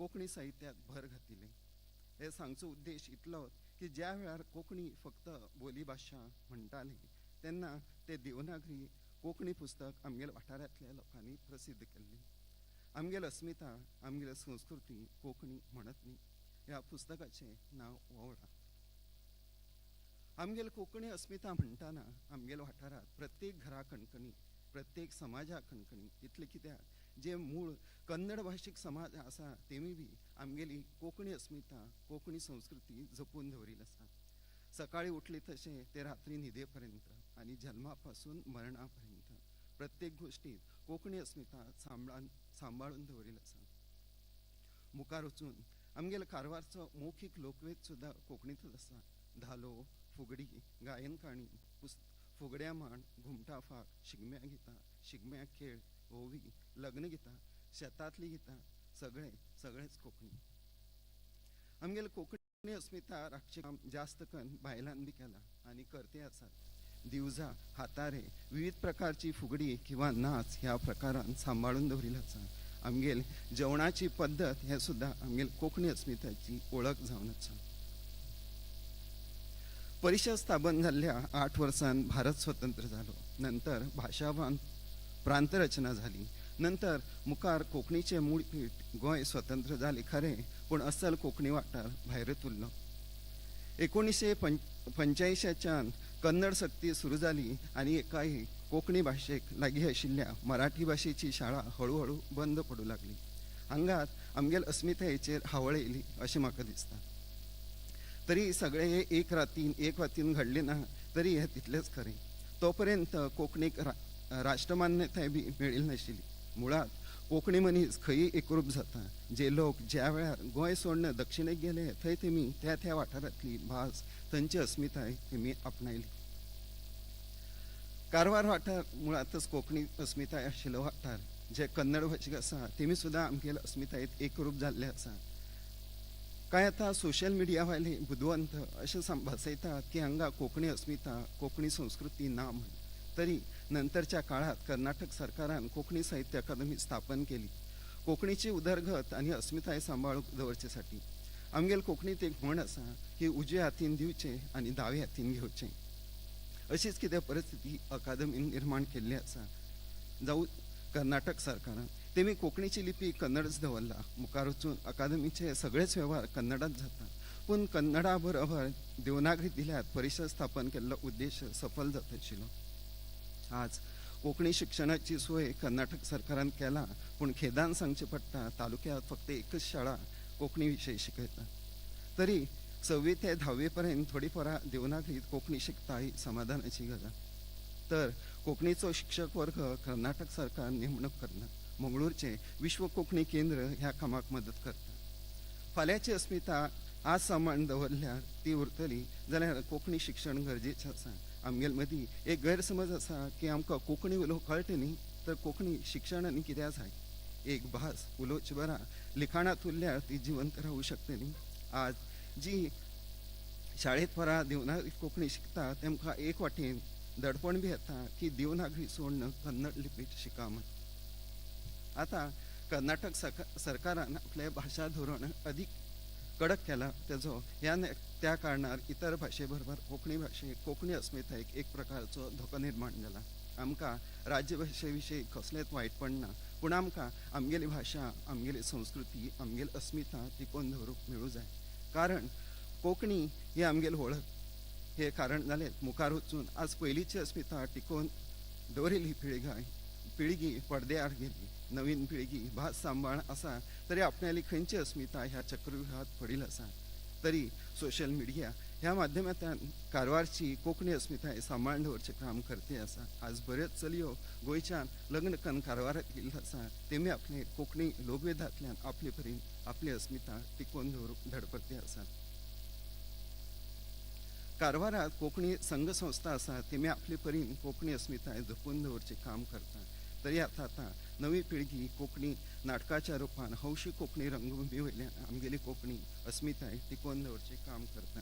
कोंकणी साहित्यांत भर घातिल्ली. हे सांगचो उद्देश इतलो की ज्या वेळार कोंकणी फक्त बोली भाशा म्हणटाली तेन्ना ते देवनागरी कोंकणी पुस्तक आमगेल्या वाठारांतल्या लोकांनी प्रसिद्ध केल्ली. आमगेल अस्मिता, आमगेल संस्कृती कोंकणी म्हणत न्ही. ह्या पुस्तकाचें नांव वोवळां. आमगेल कोंकणी अस्मिता म्हणटाना आमगेल्या वाठारांत प्रत्येक घरा कणकणी, प्रत्येक समाजा कणकणी, इतलें कित्याक, जे मूळ कन्नड भाशीक समाज आसा तेमी बी आमगेली कोंकणी अस्मिता, कोंकणी संस्कृती जपून दवरिल्ली आसा. सकाळी उठली तशें ते रात्री न्हिदे पर्यंत आनी जल्मा पासून मरणा पर्यंत प्रत्येक गोश्टीत कोंकणी अस्मिता सांबाळून दवरिल्ली आसा. मुखार वचून आमगेलो कारवारचो मौखीक लोकवेद सुद्दां कोंकणींतच आसा. धालो, फुगडी, गायन काणी, फुगड्या मांड, घुमटा फाक, शिगम्या गितां, शिगम्या खेळ, होवी, लग्न गितां, शेतांतलीं गितां, सगळें सगळेंच कोंकणी. आमगेले कोंकणी अस्मिता राखचें काम जास्त कन्न बायलांनी बी केलां आनी करते आसात. दिवजा, हातारे, विविध प्रकारची फुगडी किंवा नाच ह्या प्रकारान सांबाळून दवरिल्लो आसा. आमगेल जेवणाची पद्दत हें सुद्दां आमगेल कोंकणी अस्मिताची वळख जावन आसा. परिशद स्थापन जाल्ल्या 8 वर्सान भारत स्वतंत्र जालो. नंतर भाशावान प्रांतरचना जाली. नंतर मुखार कोंकणीचें मूळपीठ गोंय स्वतंत्र जालें खरें, पूण असल कोंकणी वाठार भायरच उरलो. 1985च्यान कन्नड सक्ती सुरू जाली आनी एकाएक कोंकणी भाशेक लागीं आशिल्ल्या मराठी भाशेची शाळा हळू हळू बंद पडूं लागली. हांगात आमगेल अस्मितायेचेर हावळ येयली अशें म्हाका दिसता. तरी सगळें हें एक रातीन एक वातीन घडलें ना, तरी हें तितलेंच खरें. तो पर्यंत कोंकणीक राष्ट्रमान्यताय बी मेळिल्ली नाशिल्ली. मुळांत कोंकणी मनीस खंयी एकरूप जाता. जे लोक ज्या वेळार गोंय सोडून दक्षिणेक गेले, थंय तेमी त्या त्या वाठारांतली भास, थंयची अस्मिताय तेमी आपणायली. कारवार वाठार मुळांतच कोंकणी अस्मिताय आशिल्लो वाठार. जे कन्नड भाशीक आसा तेमी सुद्दां आमगेले अस्मितायेंत एकरूप जाल्ले आसा. कांय आतां सोशल मिडिया वयले बुदवंत अशें भासयतात की हांगा कोंकणी अस्मिता, कोंकणी संस्कृती ना म्हण. तरी नंतरच्या काळात कर्नाटक सरकारान कोंकणी साहित्य अकादमी स्थापन केली, कोंकणीची उदरगत आनी अस्मिताय सांबाळून दवरचे साठी. आमगेल कोंकणीत एक म्हण आसा की उजव्या हातीन दिवचें आनी दाव्या हातीन घेवचें. अशीच कितें परिस्थिती अकादमीन निर्माण केल्ली आसा. जावं कर्नाटक सरकारान तेमी कोंकणीची लिपी कन्नडच दवरला. मुखार वचून अकादमीचे सगळेच वेव्हार कन्नडात जाता, पूण कन्नडा बरोबर देवनागरी दिल्यार परिशद स्थापन केल्लो उद्देश सफल जाता आशिल्लो. आज कोंकणी शिक्षणाची सोय कर्नाटक सरकारान केला, पूण खेदान सांगचें पडटा, तालुक्यात फक्त एकच शाळा कोंकणी विशय शिकयता. तरी सव्वी ते धावी पर्यंत थोडी पोरां देवनागरीत कोंकणी शिकता, ही समाधानाची गजाल. तर कोंकणीचो शिक्षक वर्ग कर्नाटक सरकार नेमणूक करना. मंगळूरचें विश्व कोंकणी केंद्र ह्या कामाक मदत करता. फाल्यांची अस्मिता आज सांबाळून दवरल्यार ती उरतली जाल्यार कोंकणी शिक्षण गरजेचें आसा. आमगेले मदीं एक गैरसमज आसा की आमकां कोंकणी उलोवंक कळटा न्ही, तर कोंकणी शिक्षण आनी कित्याक जाय? एक भास उलोवचे बरा लिखाणांत उरल्यार ती जिवंत रावूं शकता न्ही. आज जी शाळेंत पोरां देवनागरी कोंकणी शिकता, तेमकां एक वाटेन दडपण बी येता की देवनागरी सोडून कन्नड लिपीत शिका म्हण. आतां कर्नाटक सरकारान आपलें भाशा धोरण अदीक कडक केला. तेजो ह्या त्या कारणार इतर भाशे बरोबर कोंकणी भाशेक, कोंकणी अस्मितायेक एक प्रकारचो धोको निर्माण जाला. आमकां राज्यभाशे विशयी कसलेंच वायटपण ना, पूण आमकां आमगेली भाशा, आमगेली संस्कृती, आमगेली अस्मिता टिकोवन दवरूंक मेळूं जाय, कारण कोंकणी ही आमगेली वळख. हें कारण जालें मुखार वचून आज पयलींची अस्मिता टिकोवन दवरिल्ली पिळगी पडद्यार गेली. नवीन पिळगी भास सांबाळ आसा, तरी आपणाली खंयची अस्मिता ह्या चक्रव्यूहात पडिल्ल आसा. तरी सोशल मिडिया ह्या माध्यमांतल्यान कारवारची कोंकणी अस्मिताय सांबाळून दवरचें काम करते आसा. आज बऱ्योच चलयो गोंयच्यान लग्न करून कारवाराक गेल्ल्यो आसा. तेमी आपले कोंकणी लोकवेदांतल्यान आपले परीन आपली अस्मिता टिकोवन दवरूंक धडपडटी आसात. कारवारात कोंकणी संघ संस्था आसा, तेमी आपले परीन कोंकणी अस्मिताय जपून दवरचें काम करता. तरी आतां आतां नवी पिळगी कोंकणी नाटकाच्या रुपान हौशी कोंकणी रंगभुमी वयल्यान आमगेली कोंकणी अस्मिताय टिकोवन दवरचें काम करता.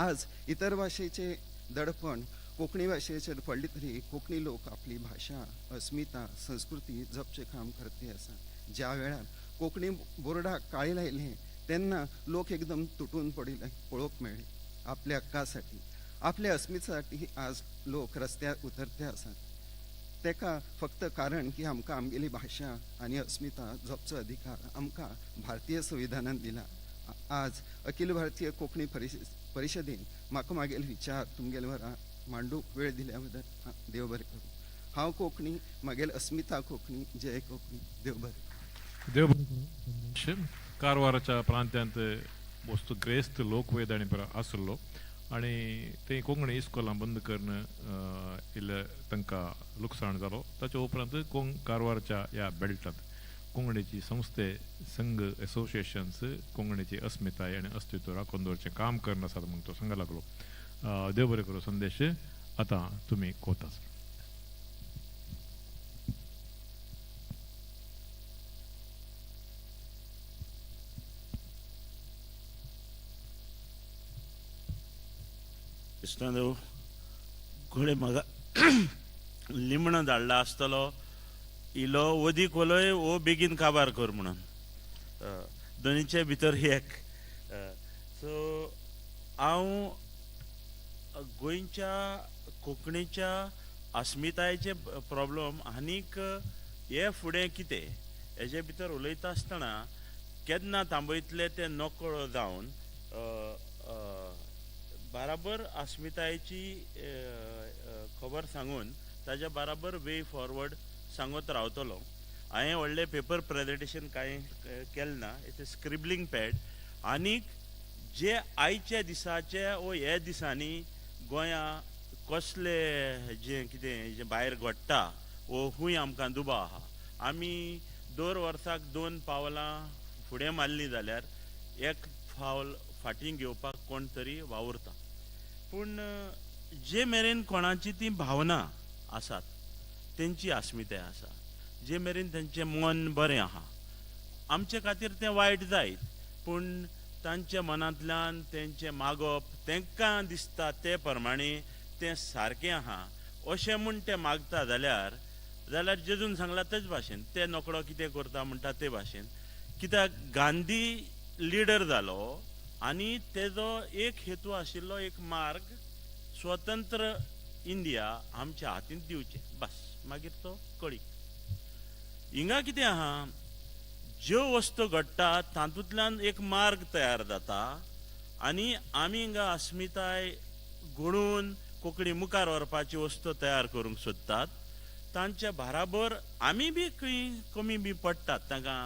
आज इतर भाशेचे दडपण कोंकणी भाशेचेर पडली, तरी कोंकणी लोक आपली भाशा, अस्मिता, संस्कृती जपचें काम करते आसा. ज्या वेळार कोंकणी बोर्डाक काळी लायलें तेन्ना लोक एकदम तुटून पडिल्ले पळोवंक मेळ्ळे. आपल्या हक्कासाठी, आपल्या अस्मितेसाठी आज लोक रस्त्यार उतरते आसात. तेका फक्त कारण की आमकां आमगेली भाशा आनी अस्मिता जपचो अधिकार आमकां भारतीय संविधानान दिला. आज अखिल भारतीय कोंकणी परिशदेन म्हाका म्हागेले विचार तुमगेले वरा मांडूंक वेळ दिल्या बद्दल देव बरें करूं. हांव कोंकणी, म्हागेली अस्मिता कोंकणी. जय कोंकणी. देव बरें करूं. देव कारवाराच्या प्रांत्यांत वस्तू ग्रेस्त लोकवेद आनी आसलो आनी ते कोंकणी इस्कोलां बंद करून इल्लें तांकां लुकसाण जालो. ताच्या उपरांत कारवारच्या ह्या बेल्टांत कोंकणीची संस्थे, संघ, एसोसिएशन्स कोंकणीची अस्मिताय आनी अस्तित्व राखून दवरचें काम करून आसात म्हूण तो सांगा लागलो. देव बरें करूं संदेश. आतां तुमी कोता. क्रिस्तांव घोडे म्हाका लिमणो धाडला आसतलो, इलो वदीक उलय वो बेगीन काबार कर म्हणून, दोनीचे भितर एक. सो हांव गोंयच्या कोंकणीच्या अस्मितायेचे प्रॉब्लम आनीक हे फुडें कितें हेजे भितर उलयता आसतना केन्ना थांबयतले ते नकळो जावन बाराबर अस्मितायेची खबर सांगून ताज्या बाराबर वे फॉरवर्ड सांगत रावतलो. हांवें व्हडलें पेपर प्रेजेंटेशन कांय केलें ना, it's a scribbling pad. आनीक जे आयच्या दिसाचे वो हे दिसांनी गोंया कसले जें कितें जें भायर घडटा वो खूंय आमकां दुबाव आहा. आमी दर वर्साक 2 पावलां फुडें मारलीं जाल्यार एक फावल फाटीं घेवपाक कोण तरी वावुरता. पूण जे मेरेन कोणाची ती भावना आसात, तेंची अस्मिताय आसा, जे मेरेन तेंचें मन बरें आहा, आमचे खातीर तें वायट जायत, पूण तांच्या मनांतल्यान तेंचें मागप तेंकां दिसता ते प्रमाणे तें सारकें आहा अशें म्हूण ते मागता जाल्यार, जाल्यार जेजून सांगला तेच भाशेन ते नोकळो कितें करता म्हणटा ते भाशेन. कित्याक गांधी लिडर जालो आनी तेजो एक हेतू आशिल्लो, एक मार्ग, स्वतंत्र इंडिया आमच्या हातींत दिवचें, बस. मागीर तो कळी हिंगा कितें आहा, ज्यो वस्तू घडटा तातूंतल्यान एक मार्ग तयार जाता आनी आमी हिंगा अस्मिताय घडोवन कोंकणी मुखार व्हरपाची वस्तू तयार करूंक सोदतात. तांच्या बाराबर आमी बी खंय कमी बी पडटात, तांकां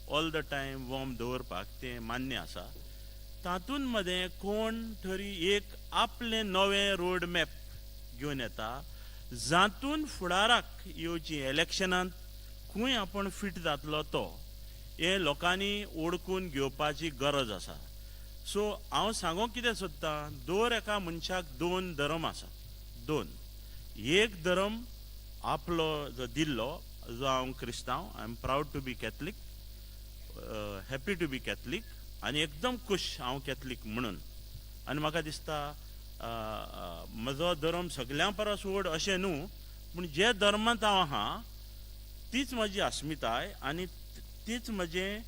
ऑल the time warm दवरपाक तें मान्य आसा. तातूंत मदें कोण तरी एक आपलें नवें रोड मॅप घेवन येता, जातून फुडाराक येवची इलेक्शनांत खंय आपूण फिट जातलो तो हे लोकांनी ओळखून घेवपाची गरज आसा. सो हांव सांगूंक कितें सोदतां, दर एका मनशाक 2 धर्म आसा, 2. एक धर्म आपलो जो दिल्लो, जो हांव क्रिस्तांव, I am proud to be Catholic, happy to be Catholic आनी एकदम खूश हांव कॅथलीक म्हणून. आनी म्हाका दिसता म्हजो धर्म सगळ्यां परस व्हड अशें न्हू, पूण जे धर्मांत हांव आहा तीच म्हजी अस्मिताय आनी तीच म्हजें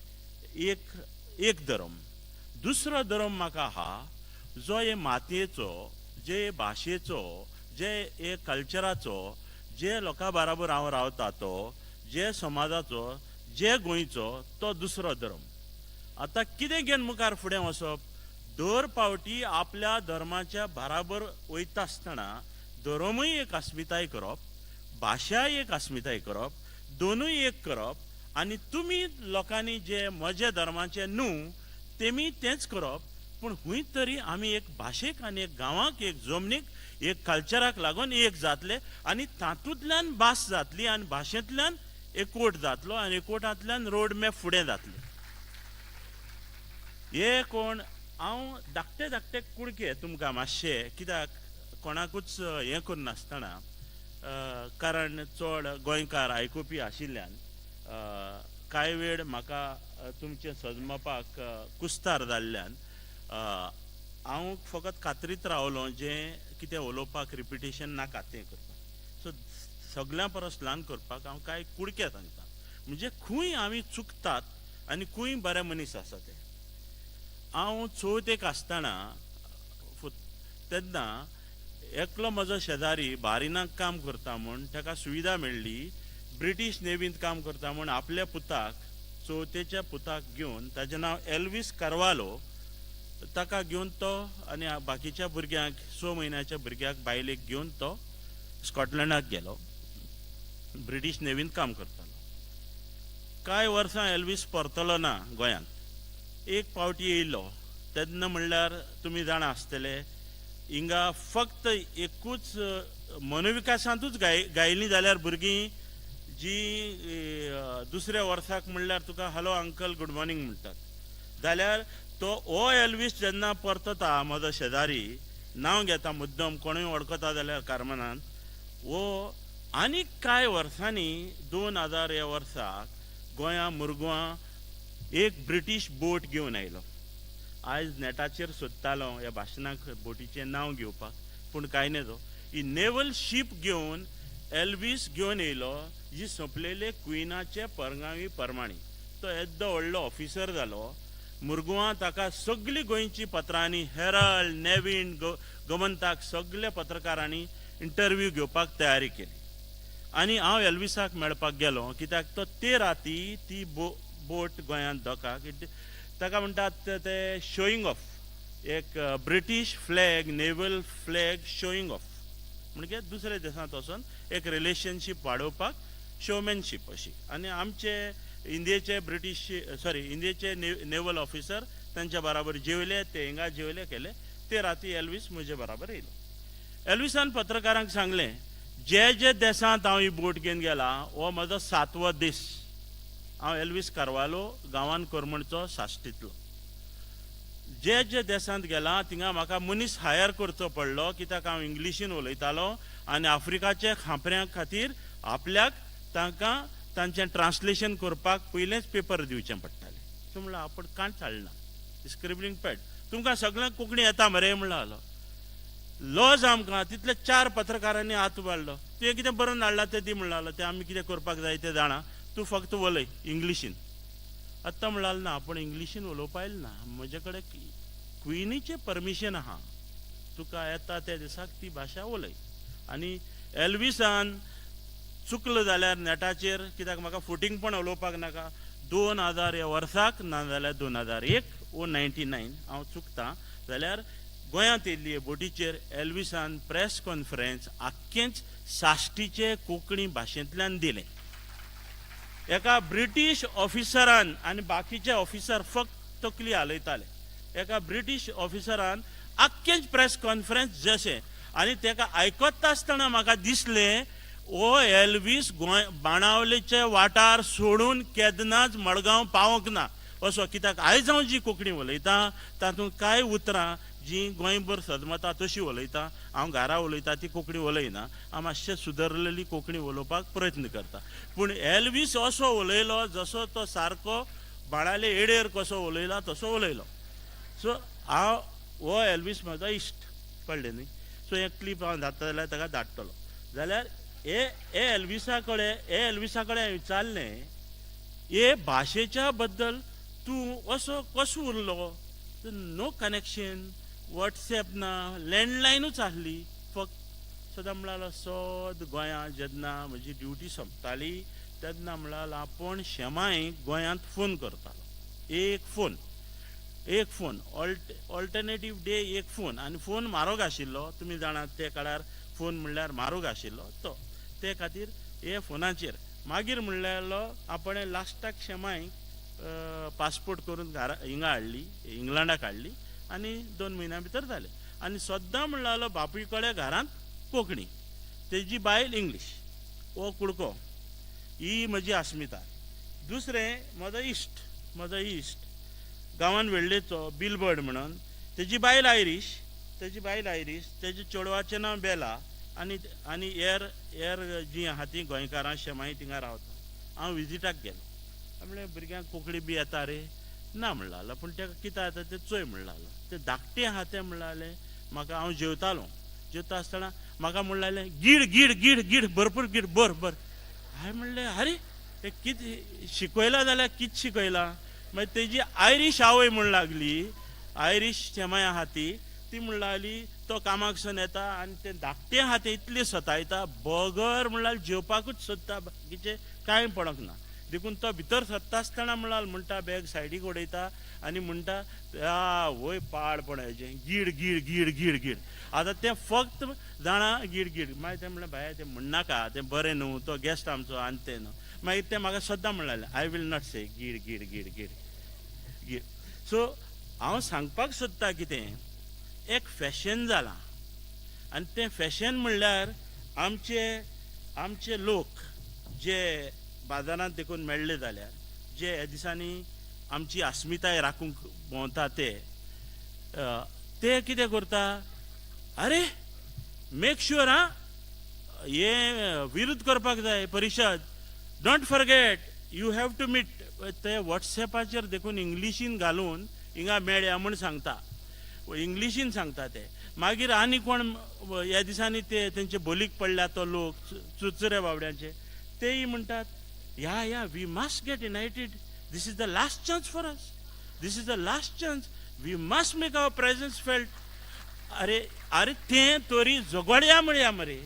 एक धर्म. दुसरो धर्म म्हाका आहा जो हे मातयेचो, जे भाशेचो, जे हे कल्चराचो, जे लोकां बाराबर हांव रावता तो, जे समाजाचो, जे गोंयचो, तो दुसरो धर्म. आतां कितें घेवन मुखार फुडें वचप, दर पावटी आपल्या धर्माच्या बाराबर वयता आसतना धर्मूय एक अस्मिताय करप, भाशाय एक अस्मिताय करप, दोनूय एक करप आनी तुमी लोकांनी जे म्हज्या धर्माचे न्हू तेमी तेंच करप, पूण खूंय तरी आमी एक भाशेक आनी एक गांवाक, एक जमनीक, एक कल्चराक लागून एक जातले आनी तातूंतल्यान भास जातली आनी भाशेंतल्यान एकवट जातलो आनी एकवटांतल्यान रोड मॅप फुडें जातले. हे कोण हांव धाकटे धाकटे कुडके तुमकां मातशे, कित्याक कोणाकूच हें करनासतना, कारण चड गोंयकार आयकुपी आशिल्ल्यान कांय वेळ म्हाका तुमचें सजमपाक कुस्तार जाल्ल्यान हांव फकत खात्रीत रावलो जें कितें उलोवपाक रिपिटेशन नाका तें करपाक. सो सगळ्यां परस ल्हान करपाक हांव कांय कुडके सांगता, म्हणजे खंय आमी चुकतात आनी खूंय बरे मनीस आसा ते. हांव चवथेक आसतना तेन्ना एकलो म्हजो शेजारी बारिनाक काम करता म्हूण ताका सुविधा मेळ्ळी, ब्रिटीश नेवींत काम करता म्हूण आपल्या पुताक, चवथेच्या पुताक घेवन, ताजें नांव एल्वीस कार्वालो, ताका घेवन तो आनी बाकीच्या भुरग्यांक, 6 म्हयन्याच्या भुरग्याक, बायलेक घेवन तो स्कॉटलंडाक गेलो. ब्रिटीश नेवींत काम करतालो. कांय वर्सां एल्वीस परतलो ना गोंयांत. एक पावटी येयलो तेन्ना म्हणल्यार तुमी जाणा आसतले, हिंगा फक्त एकूच मनोविकासांतूच गायलीं जाल्यार भुरगीं जी दुसऱ्या वर्साक म्हणल्यार तुका हॅलो अंकल गुड मॉर्निंग म्हणटात. जाल्यार तो हो एल्वीस जेन्ना परतता, म्हजो शेजारी, नांव घेता मुद्दम, कोणूय वळखता जाल्यार कारमनान, हो आनीक कांय वर्सांनी 2000 ह्या वर्साक गोंया मुरगांवां एक ब्रिटीश बोट घेवन आयलो. आयज नेटाचेर सोदतालो ह्या भाशणाक बोटीचें नांव घेवपाक, पूण कांय नजो. ही नेवल शीप घेवन एल्वीस घेवन येयलो, जी सोंपलेले क्विनाचे परगावी परमाणी. तो येद्दो व्हडलो ऑफिसर जालो मुरगांवां. ताका सगळी गोंयची पत्रांनी, हेराल्ड, नेवीन, गोमंताक सगल्या पत्रकारांनी इंटरव्यू घेवपाक तयारी केली. आनी हांव एल्विसाक मेळपाक गेलो, कित्याक तो ते राती ती बोट गोंयांत दोकाक, ताका म्हणटात ते शोईंग ऑफ, एक British flag, naval flag showing off, म्हणजे दुसऱ्या देशांत वचोन एक रिलेशनशीप वाडोवपाक शोमॅनशीप अशी. आनी आमचे इंडियेचे ब्रिटीश, सॉरी, इंडियेचे नेवल ऑफिसर तांच्या बराबर जेवले, ते हिंगा जेवले केले. ते राती एल्वीस म्हजे बराबर येयलो. एल्विसान पत्रकारांक सांगलें, जे जे देशांत हांव ही बोट घेवन गेला हो म्हजो 7वो दीस. हांव एल्वीस कार्वालो, गांवान करमणचो, साश्टींतलो. जे जे देशांत गेला थिंगा म्हाका मनीस हायर करचो पडलो, कित्याक हांव इंग्लिशीन उलयतालो आनी आफ्रिकाचे खांपऱ्यां खातीर आपल्याक तांकां तांचें ट्रान्सलेशन करपाक पयलेंच पेपर दिवचें पडटालें. सो म्हणल्यार आपूण कांयच हाडना, स्क्रिबलिंग पॅड. तुमकां सगळ्यांक कोंकणी येता मरे म्हणलो. लॉज आमकां तितले 4 पत्रकारांनी हात उबारलो. तुवें कितें बरोवन हाडलां तें दी म्हणलो, तें आमी कितें करपाक जाय तें जाणा, तूं फक्त उलय इंग्लिशीन. आतां म्हणलाल ना, आपूण इंग्लिशीन उलोवपा येयलें ना, म्हजे कडेन क्विनीचें परमिशन आहा, तुका येता त्या दिसाक ती भाशा उलय. आनी एल्विसान चुकलो जाल्यार नेटाचेर, कित्याक म्हाका फुटिंगपण उलोवपाक नाका, 2000 ह्या वर्साक ना जाल्यार 2001 ओ 99, हांव चुकता जाल्यार, गोंयांत येयल्ली बोटीचेर एल्विसान प्रेस कॉन्फरन्स आख्खेंच साश्टीचे कोंकणी भाशेंतल्यान दिलें. एका ब्रिटीश ऑफिसरान, आनी बाकीचे ऑफिसर फक्त तकली हालयताले, एका ब्रिटीश ऑफिसरान आख्खेंच प्रेस कॉन्फरन्स जशें, आनी ताका आयकता आसतना म्हाका दिसलें, ओ एल्वीस गोंय बाणावलेचे वाठार सोडून केन्नाच मडगांव पावंक ना असो. कित्याक आयज हांव जी कोंकणी उलयतां तातूंत कांय उतरां जी गोंयभर सदमता तशी उलयता. हांव घरा उलयता ती कोंकणी उलयना, हांव मातशें सुदरलेली कोंकणी उलोवपाक प्रयत्न करता. पूण एल्वीस असो उलयलो जसो तो सारको बाणाले एडेर कसो उलयला तसो उलयलो. सो हांव हो एल्वीस म्हजो इश्ट, कळ्ळें न्ही. सो हें क्लिप हांव धाडटा जाल्यार ताका धाडटलो. जाल्यार हे हे एल्विसा कडेन, हे एल्विसा कडेन हांवें विचारलें, हे भाशेच्या बद्दल तूं असो कसो उरलो? नो कनेक्शन, वॉट्सएप ना, लँडलायनूच आसली फक्त. सदां म्हणल्यार सद गोंयांत जेन्ना म्हजी ड्युटी सोंपताली तेन्ना म्हणल्यार आपूण शेमाय गोंयांत फोन करतालो. एक फोन, एक फोन, ऑल्टरनेटीव डे एक फोन. आनी फोन म्हारग आशिल्लो, तुमी जाणात ते काळार फोन म्हणल्यार म्हारग आशिल्लो तो. ते खातीर हे फोनाचेर मागीर म्हणलेलो आपणें लास्टाक शेमाय पासपोर्ट करून घरा हिंगा हाडली, इंग्लंडाक हाडली आनी 2 म्हयन्या भितर जालें. आनी सद्दां म्हणलेलो बापूय कडेन घरांत कोंकणी, तेजी बायल इंग्लीश. हो कुडको, ही म्हजी अस्मिताय. दुसरें म्हजो इश्ट, म्हजो इश्ट गांवान वेळ्ळेचो बिलबर्ड म्हणून, तेजी बायल आयरीश, तेजी बायल आयरीश, तेजे चेडवाचें नांव बेला. आनी आनी हेर हेर जीं आहा तीं गोंयकारां शेमाई थिंगा रावता. हांव विजिटाक गेलो. म्हणलें भुरग्यांक कोंकणी बी येता रे? ना म्हणलालो, पूण ताका कितें जाता तें चोय म्हणलालो. तें धाकटें आहा तें म्हणलालें म्हाका, हांव जेवतालो, जेवता आसतना म्हाका म्हणलालें गीड गीड गीड गीड, भरपूर गीड, बर बर. हांवें म्हणलें आरे हें कितें शिकयलां जाल्यार कितें शिकयलां? मागीर तेजी आयरीश आवय म्हूण लागली, आयरीश शेमाय आहा ती, ती म्हण लागली तो कामाक सून येता आनी तें धाकटें आहा तें इतलें सतायता, बगर म्हणल्यार जेवपाकूच सोदता, बाकीचें कांय पडक ना. देखून तो भितर सरता आसतना म्हणल्यार म्हणटा बॅग सायडीक उडयता आनी म्हणटा वय पाड पड हेजें गीड गीड गीड गीड गीड. आतां तें फक्त जाणा गीड गीड. मागीर तें म्हणलें बाय तें म्हणनाका, तें बरें न्हू, तो गेस्ट आमचो आनी तें न्हू. मागीर तें म्हाका सद्दां म्हणलें I will not से गीड गीड गीड गीड गीड. सो हांव सांगपाक सोदता कितें, एक फॅशन जालां आनी तें फॅशन म्हणल्यार आमचे आमचे लोक जे बाजारांत देखून मेळ्ळे जाल्यार जे ह्या दिसांनी आमची अस्मिताय राखूंक भोंवता ते ते कितें करता, अरे मेक शुअर आं हे विरुद्ध करपाक जाय परिशद, don't forget you have to meet. ते वॉट्सएपाचेर देखून इंग्लिशीन घालून हिंगा मेळया म्हूण सांगता, इंग्लिशीन सांगता ते. मागीर आनी कोण ह्या दिसांनी ते तेंचे बोलीक पडल्या तो लोक चुरचुरे बावड्यांचे, तेय म्हणटात yeah yeah we must get united, this is the last chance for us, this is the last chance, we must make our presence felt. अरे अरे तें तरी झगडया म्हणया मरे,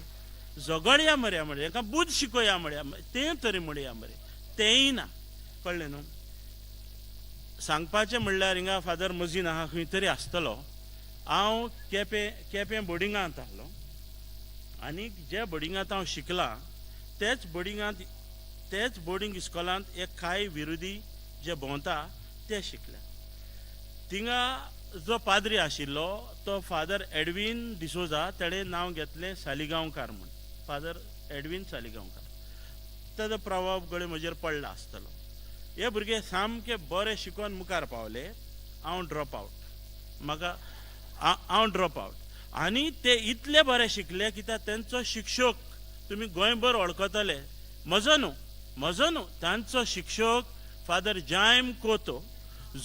झगडया मरे मरे, हेका बूद शिकोया म्हणया, तें तरी म्हणया मरे, तेंय ना. कळ्ळें न्हू? सांगपाचें म्हणल्यार हिंगा फादर मजीन आहा खंय तरी आसतलो. हांव केपें केपें बोर्डिंगांत आहलो आनी जे बोर्डिंगांत हांव शिकलां तेच बोर्डिंगांत तेच बोर्डिंग इस्कॉलांत एक कांय विरोधी जे भोंवता ते शिकले. थिंगा जो पाद्री आशिल्लो तो फादर एडवीन डिसोजा, तेणें नांव घेतलें सालिगांवकार म्हूण, फादर एडवीन सालिगांवकार. ताजो प्रभाव घडये म्हजेर पडला आसतलो. हे भुरगे सामके बरे शिकोन मुखार पावले, हांव ड्रॉप आवट, म्हाका हांव ड्रॉप आवट. आनी ते इतले बरे शिकले कित्याक तेंचो शिक्षक तुमी गोंयभर वळखतले, म्हजो न्हू, म्हजो न्हू, तांचो शिक्षक फादर जायम कोतो,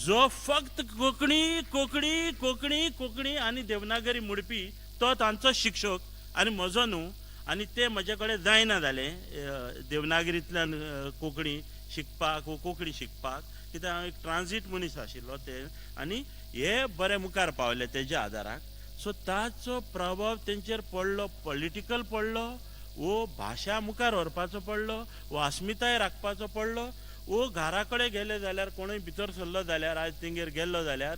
जो फक्त कोंकणी कोंकणी कोंकणी कोंकणी आनी देवनागरी म्हणपी, तो तांचो शिक्षक आनी म्हजो न्हू. आनी ते म्हजे कडेन जायना जालें देवनागरींतल्यान कोंकणी शिकपाक वो कोंकणी शिकपाक, कित्याक हांव एक ट्रान्जीट मनीस आशिल्लो ते, आनी हे बरे मुखार पावले तेज्या आदाराक. सो ताचो प्रभाव तेंचेर पडलो, पॉलिटिकल पडलो, वो भाशा मुखार व्हरपाचो पडलो, वो अस्मिताय राखपाचो पडलो. वो घरा कडेन गेले जाल्यार कोणूय भितर सरलो जाल्यार, आयज तेंगेर गेल्लो जाल्यार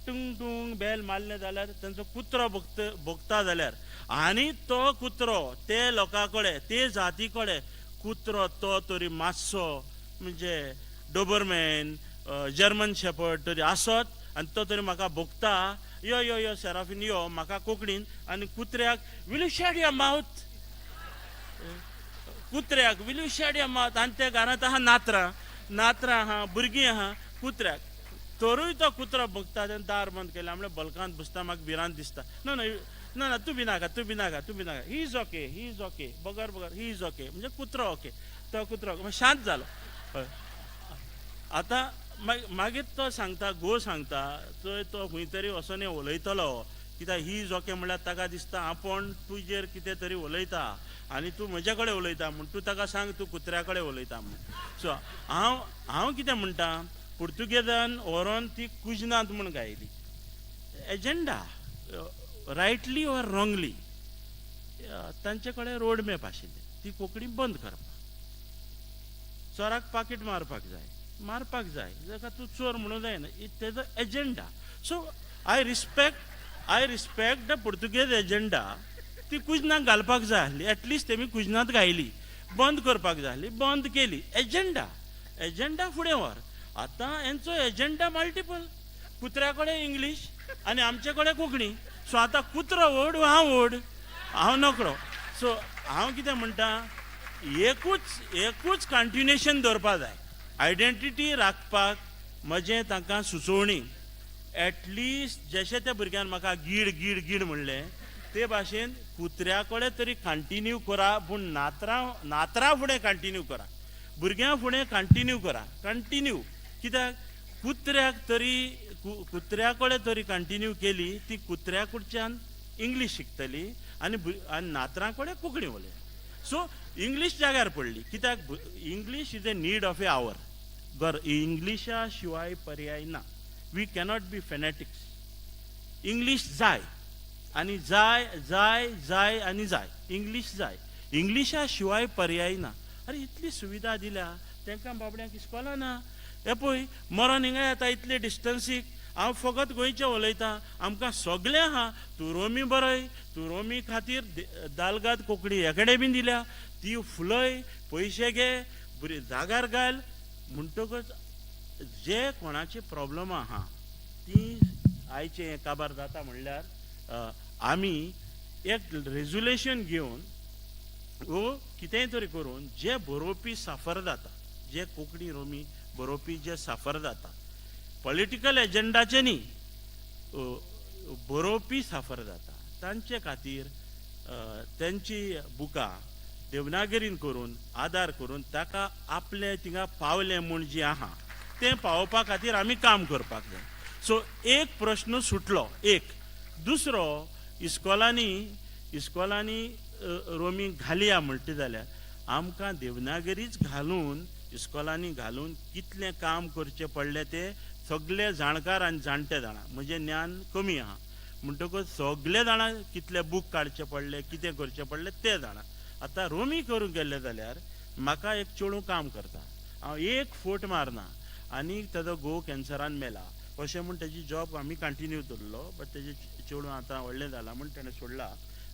टुंग टुंग बेल मारलें जाल्यार तेंचो कुत्रो भोगता भोगता जाल्यार, आनी तो कुत्रो ते लोकां कडेन ते जाती कडेन कुत्रो तो तरी मातसो म्हणजे डोबरमॅन जर्मन शेपर्ड तरी आसत आनी तो तरी म्हाका भोगता, यो यो यो सेराफीन यो म्हाका कोंकणीन, आनी कुत्र्याक will you shut your mouth, कुत्र्याक will you shut your mouth. आनी त्या घरांत आहा नातरां, नातरां आहा, भुरगीं आहा, कुत्र्याक तरूय तो कुत्रो भोगता. तेणें दार बंद केलें म्हणल्यार बल्कांत बसता, म्हाका भिरांत दिसता. ना ना ना ना तूं भिनाका, तूं भिनाका, तूं भिनाका, he is okay, he is okay, बगर बगर he is okay, म्हणजे कुत्रो ओके, तो कुत्रो शांत जालो. हय आतां मागीर तो सांगता, गो सांगता, थंय तो खंय तरी वचोन उलयतलो, कित्याक he is okay म्हणल्यार ताका दिसता आपूण तुजेर कितें तरी उलयता आनी तूं म्हजे कडेन उलयता म्हूण, तूं ताका सांग तूं कुत्र्या कडेन उलयता म्हूण. सो हांव हांव कितें म्हणटा, पुर्तुगेजान व्हरोन ती कुजनांत म्हूण गायली, एजेंडा रायटली ऑर रॉंगली तांचे कडेन रोड मॅप आशिल्ले, ती कोंकणी बंद करपाक, चोराक पाकीट मारपाक जाय, मारपाक जाय, जाका तूं चोर म्हणूं जायना, तेजो agenda. So I respect the Portuguese agenda. ती कुजनाक घालपाक जाय आसली, एटलिस्ट तेमी कुजनांत घायली, बंद करपाक जाय आसली, बंद केली. एजेंडा एजेंडा फुडें व्हर. आतां हेंचो एजेंडा मल्टिपल, कुत्र्या कडेन इंग्लीश आनी आमचे कडेन कोंकणी. सो आतां कुत्रो व्हड हांव व्हड, हांव नकळो. सो हांव कितें म्हणटा, एकूच एकूच कंटिन्युएशन दवरपा जाय आयडेंटिटी राखपाक. म्हजें तांकां सुचोवणी, एटलिस्ट जशें त्या भुरग्यान म्हाका गीड गीड गीड म्हणलें ते भाशेन कुत्र्या कडेन तरी कंटिन्यू करा, पूण नातरां नातरां फुडें कंटिन्यू करा, भुरग्यां फुडें कंटिन्यू करा, कंटिन्यू. कित्याक कुत्र्याक तरी कुत्र्या कडेन तरी कंटिन्यू केली ती कुत्र्या कडच्यान इंग्लीश शिकतली आनी आनी नातरां कडेन कोंकणी उलय. सो इंग्लीश जाग्यार पडली, कित्याक English is a need of a hour. गर इंग्लिशा शिवाय पर्याय ना. We cannot be fanatics. English जाय आनी जाय जाय जाय आनी जाय. इंग्लीश जाय, इंग्लिशा शिवाय पर्याय ना. अरे इतली सुविधा दिल्या तांकां बाबड्यांक इस्कोलां ना. हे पळय मरोन हिंगा येता इतले डिस्टन्सीक. हांव फकत गोंयचें उलयतां, आमकां सगळें आहा. तूं रोमी बरय, तूं रोमी खातीर दालगाद कोंकणी एकेडमी दिल्या, ती फुलय, पयशे घे, बरी जागार घाल. म्हणटकच जे कोणाचे प्रॉब्लम आहा ती आयचें हें काबार जाता म्हणल्यार आमी एक रेजुलेशन घेवन वो कितेंय तरी करून जे बरोवपी साफर जाता, जे कोंकणी रोमी बरोवपी जे साफर जाता, पॉलिटिकल एजंडाचे न्ही, बरोवपी साफर जाता, तांचे खातीर तेंची बुकां देवनागरीन करून आदार करून ताका आपलें थिंगा पावलें म्हूण जी आहा तें पावोवपा खातीर आमी काम करपाक जाय. सो एक प्रश्न सुटलो. एक दुसरो, इस्कोलांनी इस्कोलांनी रोमी घालया म्हणटा जाल्यार आमकां देवनागरीच घालून इस्कोलांनी घालून कितलें काम करचें पडलें तें सगळे जाणकार आनी जाणटे जाणा. म्हजें ज्ञान कमी आहा म्हणटकच सगळे जाणा कितले बूक काडचे पडले, कितें करचें पडलें तें जाणा. आतां रोमी करूंक गेल्लें जाल्यार म्हाका एक चेडूं काम करता, हांव एक फोट मारना आनी ताजो घोव कॅन्सरान मेला अशें म्हूण तेजी जॉब आमी कंटिन्यू दवरलो. बट तेजें चेडूं आतां व्हडलें जालां म्हूण तेणें सोडला.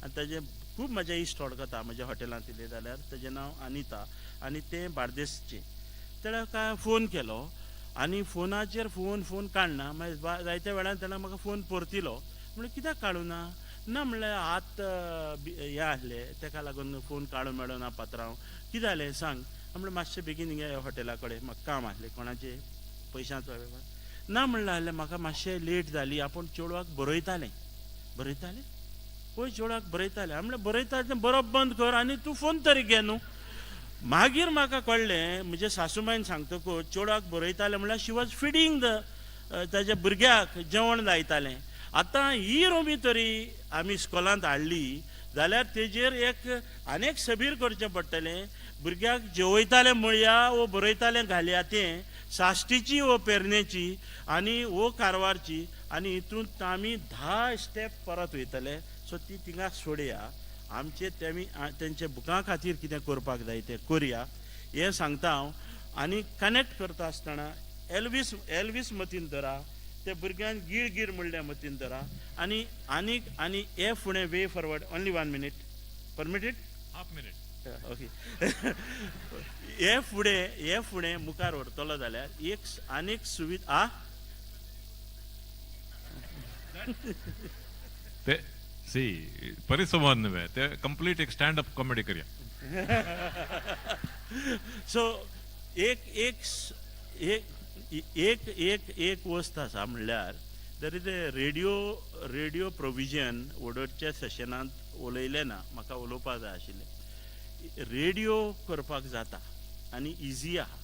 आनी तेजें खूब म्हजे इश्ट वळखता म्हज्या हॉटेलांत येयलें जाल्यार, तेजें नांव अनिता आनी तें बार्देसचें. तेणें काय फोन केलो आनी फोनाचेर फोन फोन काडना. मागीर जायत्या वेळान तेणें म्हाका फोन परतिलो. म्हणलें कित्याक काडूं ना? ना म्हणलें हात हें आसलें तेका लागून फोन काडूं मेळना पात्रांव. कितें जालें सांग. म्हणलें मातशें बेगीन हिंगा हॉटेला कडेन म्हाका काम आसलें, कोणाचें पयशांचो वेव्हार. ना म्हणलें जाल्यार म्हाका मातशें लेट जाली, आपूण चेडवाक बरयतालें. बरयतालें पळय, चेडवाक बरयतालें. हांवें म्हणलें बरयता तें बरोवप बंद कर आनी तूं फोन तरी घे न्हू. मागीर म्हाका कळ्ळें म्हजे सासूमायन सांगतकच, चेडवाक बरयतालें म्हणल्यार शी वॉज फिडींग the ताज्या भुरग्याक जेवण लायतालें. आतां ही रोमी तरी आमी इस्कोलांत हाडली जाल्यार तेजेर एक आनीक सबीर करचें पडटलें. भुरग्याक जेवयतालें म्हणया वो बरयतालें घालया, तें साश्टीची वो पेरनेची आनी वो कारवारची, आनी हितूंत आमी 10 स्टेप परत वयतले. सो ती थिंगा सोडया, आमचे तेमी तेंच्या बुकां खातीर कितें करपाक जाय तें करया हें सांगता हांव. आनी कनेक्ट करता आसतना एल्वीस एल्वीस मतीन धरा, ते भुरग्यान गीर गीर म्हणलें मतीन धरा. आनी आनीक आनी हे फुडें way forward, only 1 minute permitted? Half minute. Okay. हे फुडें, हे फुडें मुखार व्हरतलो जाल्यार एक आनीक सुविधा. ते सी परिसंवाद न्हय, ते कंप्लीट एक स्टँड अप कॉमेडी करया. सो एक एक एक एक एक एक वस्त आसा म्हणल्यार there is a radio provision. वडोदच्या सेशनांत उलयलें ना, म्हाका उलोवपाक जाय आशिल्लें. रेडियो करपाक जाता आनी इजी आहा.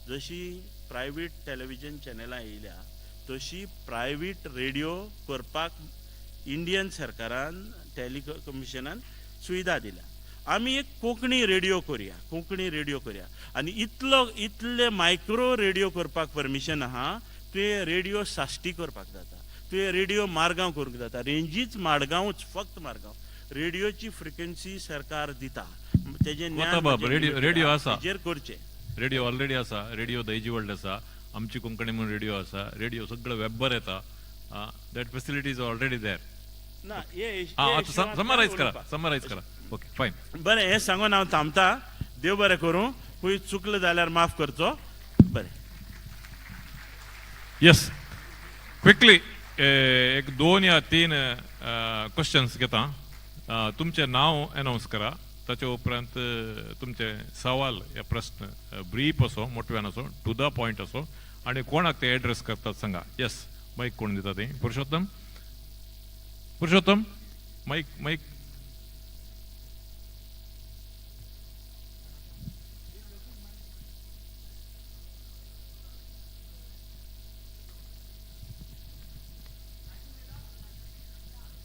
जशी प्रायवेट टॅलिविजन चॅनलां येयल्या तशी प्रायवेट रेडियो करपाक इंडियन सरकारान टॅली कमिशनान सुविधा दिल्या. आमी एक कोंकणी रेडियो करया, कोंकणी रेडियो करया. आनी इतलो इतले मायक्रो रेडियो करपाक परमिशन आहा. तुवें रेडियो साश्टी करपाक जाता, तुवें रेडियो मारगांव करूंक जाता. रेंजीच माडगांवूच, फक्त मारगांव रेडियोची फ्रिक्वेन्सी सरकार दिता. तेजें ज्ञान कोता बाब, म्हजें रेडियो limited radio आहा. आसा. तेजेर करचें. रेडियो ऑलरेडी आसा. रेडियो दैजी वर्ल्ड आसा, आमची कोंकणी म्हणून रेडियो आसा. रेडियो सगळं वेब्बर येता. That facility is already there. ना हे आं, आतां समरायज करा, उलोवपाक. समरायज करा. Okay, fine. बरें, हें सांगून हांव थांबता. देव बरें करूं. खंय चुकलें जाल्यार माफ करचो. बरें. येस, क्विकली एक 2 या 3 क्वेश्चन्स घेता. तुमचें नांव अनावन्स करा, ताचे उपरांत तुमचे सवाल या प्रस्न ब्रीफ असो, मोटव्यान असो, टू the point असो, आनी कोणाक ते एड्रेस करतात सांगा. येस, मायक कोण दिता ते? Purushottam, Purushottam, mic, mic.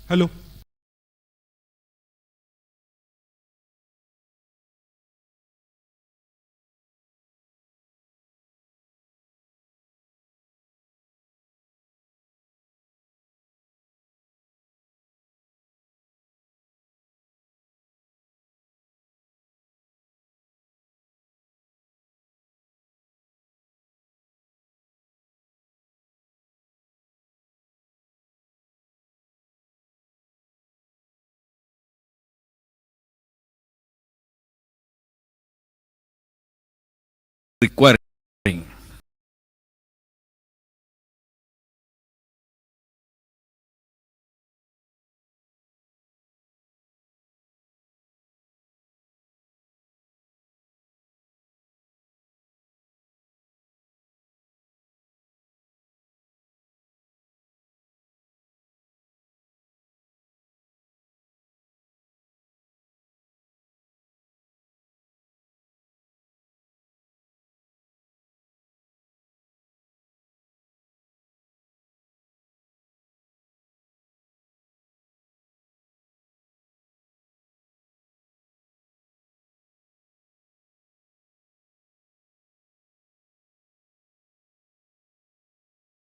Hello. Require.